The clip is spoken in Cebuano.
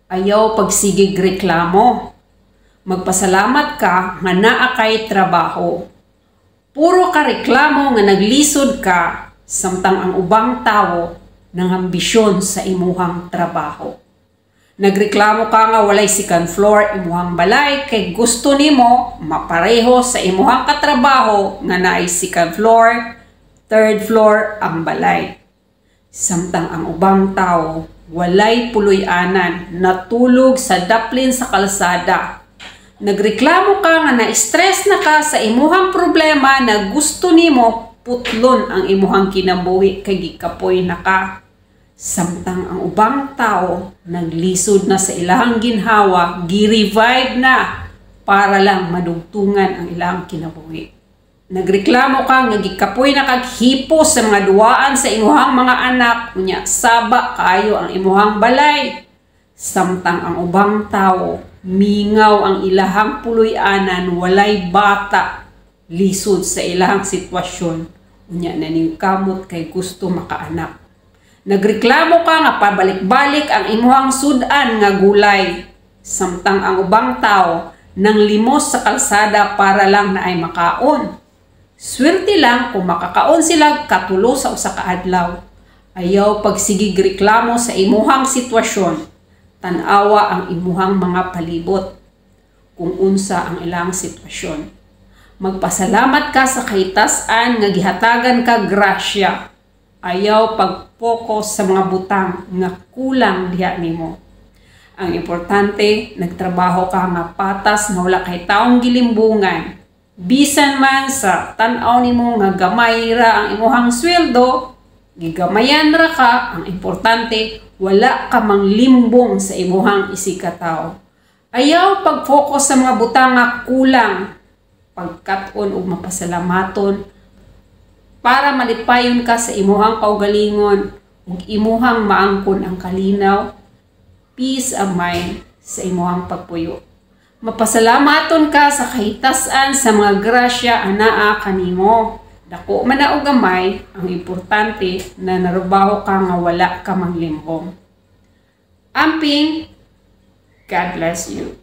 Ayaw pagsigig reklamo. Magpasalamat ka nga naa kay trabaho. Puro ka reklamo nga naglisod ka samtang ang ubang tawo nang ambisyon sa imuhang trabaho. Nagreklamo ka nga walay second floor imuhang balay kay gusto nimo mapareho sa imuhang katrabaho nga naay second floor, third floor ang balay. Samtang ang ubang tao walay puloy-anan, natulog sa daplin sa kalsada. Nagreklamo ka nga na-stress na ka sa imuhang problema na gusto nimo putlon ang imuhang kinabuhi kay gikapoy na ka. Samtang ang ubang tao naglisod na sa ilahang ginhawa, gi-revive na para lang madugtungan ang ilang kinabuhi. Nagreklamo ka nga gikapoy na kag hipos sa mga duwaan sa imuhang mga anak, unya saba kaayo ang imuhang balay. Samtang ang ubang tao mingaw ang ilahang puloy-anan, walay bata, lisod sa ilahang sitwasyon, unya naningkamot kay gusto makaanak. Nagreklamo ka nga pabalik-balik ang imuhang sudan nga gulay, samtang ang ubang tao nang limos sa kalsada para lang naay makaon. Swerte lang kung makakaon sila katulo sa usa ka adlaw. Ayaw pagsigig reklamo sa imuhang sitwasyon. Tan-awa ang imuhang mga palibot kung unsa ang ilang sitwasyon. Magpasalamat ka sa kahitas-an nga gihatagan ka grasya. Ayaw pag-focus sa mga butang nga kulang diha nimo. Ang importante, nagtrabaho ka nga patas nga wala kay taong gilimbungan. Bisan man sa tan-aw nimo nga gamay ra ang imuhang sweldo, gigamayan ra ka, ang importante wala ka manglimbong sa imuhang isigkatawo. Ayaw pag-focus sa mga butang nga kulang. Pagkat-on ug mapasalamaton para malipayon ka sa imuhang kaugalingon ug imuhang maangkon ang kalinaw, peace of mind sa imuhang pagpuyo. Mapasalamaton ka sa kahitas-an sa mga grasya anaa kanimo. Dako man na o gamay, ang importante na narubaho ka nga wala ka manglimbong. Amping, God bless you.